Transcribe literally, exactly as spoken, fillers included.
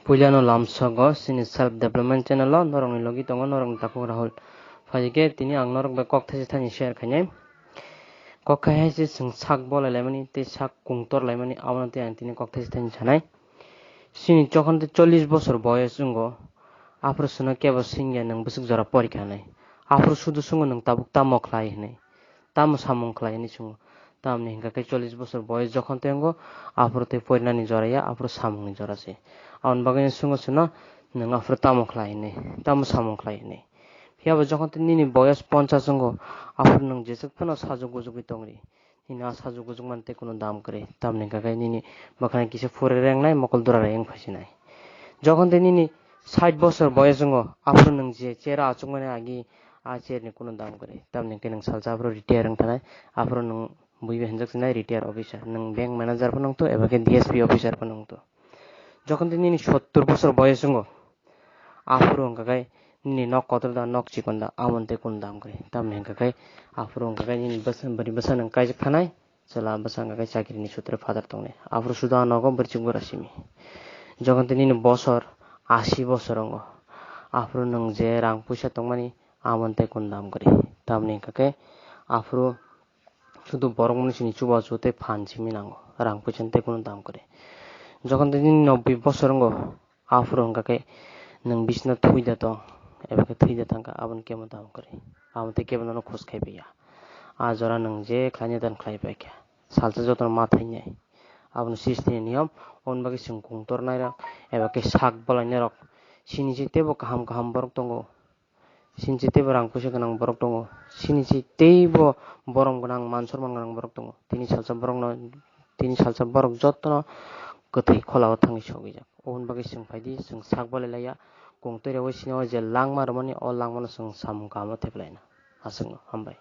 Puilano lamsogo chini self development channel o norokni logi tongo norokni takhuk Rahul. Phaikhe tini ang norok bai kok thaisa thaini share khainai. Kok khai hai se chwng sak bolai laimani tei sak kungtor laimani abono tei ang tini kok thaisa thaini sanai. Chini jokhon tei chollish bosor boyos wngo, aphuru chwngno kebo swngya nwng bwswk jora porikha hinwi. Aphuru sudu chwngo nwng tabuk tamo khlai hinwi. Tamo samung khlai hinwi chwngo. Tamni hwnkha khe chollish bosor boyos jokhon tei wngo, aphuru tei porinani jora ya, aphuru samungni jora se. Aboni bagwi chwngo chwngno nwng aphuru tamo khlai hinwi, tamo samung khlai hinwi. Phiya bo jokhon tei nini boyos ponchas wngo, aphuru nwng jeswk phano sajwk gujugwi tongri. Nini a sajwk gujukmani tei kunu dam kwrwi. Tamni hwnkha khe nini bwkhani kisa phuri rengnai, mokol dura reng phaisinai. Jokhon tei nini sait bosor boyos wngo, aphuru nwng je chera achukmani agi a chair ni kunu dam kwrwi. Tamni hwnkhe nwng salsa aphuru retire wng thanai, aphuru nwng bui bai hwnjak sinai retire officer. Nwng bank manager phano wng to, eba khe D S P officer phano wng to. Jokhon tei nini sottur bosor boyos wngo, aphuru hwnkha khe nini nok kotor da, nok chikon da, amoni tei kunu dam kwrwi. Tamni hwnkha khe aphuru hwnkha khe nini bwsa, bwrwi bwsa nwng kaijak thanai, chwla bwsa hwnkha khe chakrini sutro phatar tongnai. Aphuru suda nogo bwrwi chukbura simi. Jokhon tei nini bosor asi bosor wngo, aphuru nwng je rang puisa tongmani, amoni tei kunu dam kwrwi. Tamni hwnkha khe aphuru sudu borok mani sini chubachu tei phan simi nango, rang puisa tei kunu dam kwrwi. Jokhon tei nini nobbi bosor wngo, aphuru hwnkha khe nwng bisino thwi da tong, eba khe thwi da thangkha, aboni kebo dam kwrwi. Abo tei kebo nono khos khai paiya. A jora nwng je khlaina dan khlai paikha. Salsa jotono ma thainai. Abono srishti ni niyom, aboni bagwi chwng kungtor nairok, eba khe sak bolai nairok. Sini se teibo kaham kaham borok tongo. Sini se teibo rang puisa gwnang borok tongo. Sini se teibo borom gwnang, man sorman gwnang borok tongo. Tini salsa borokno, tini salsa borok jotono kwthwi kholao thangwi sogwijak. Oboni bagwi chwng phaidi, chwng sak bolai laiya. Kung twi rogwi sini o je langma rwmani, o langmano chwng samung kahamo thepelaina. Aswkno, hambai.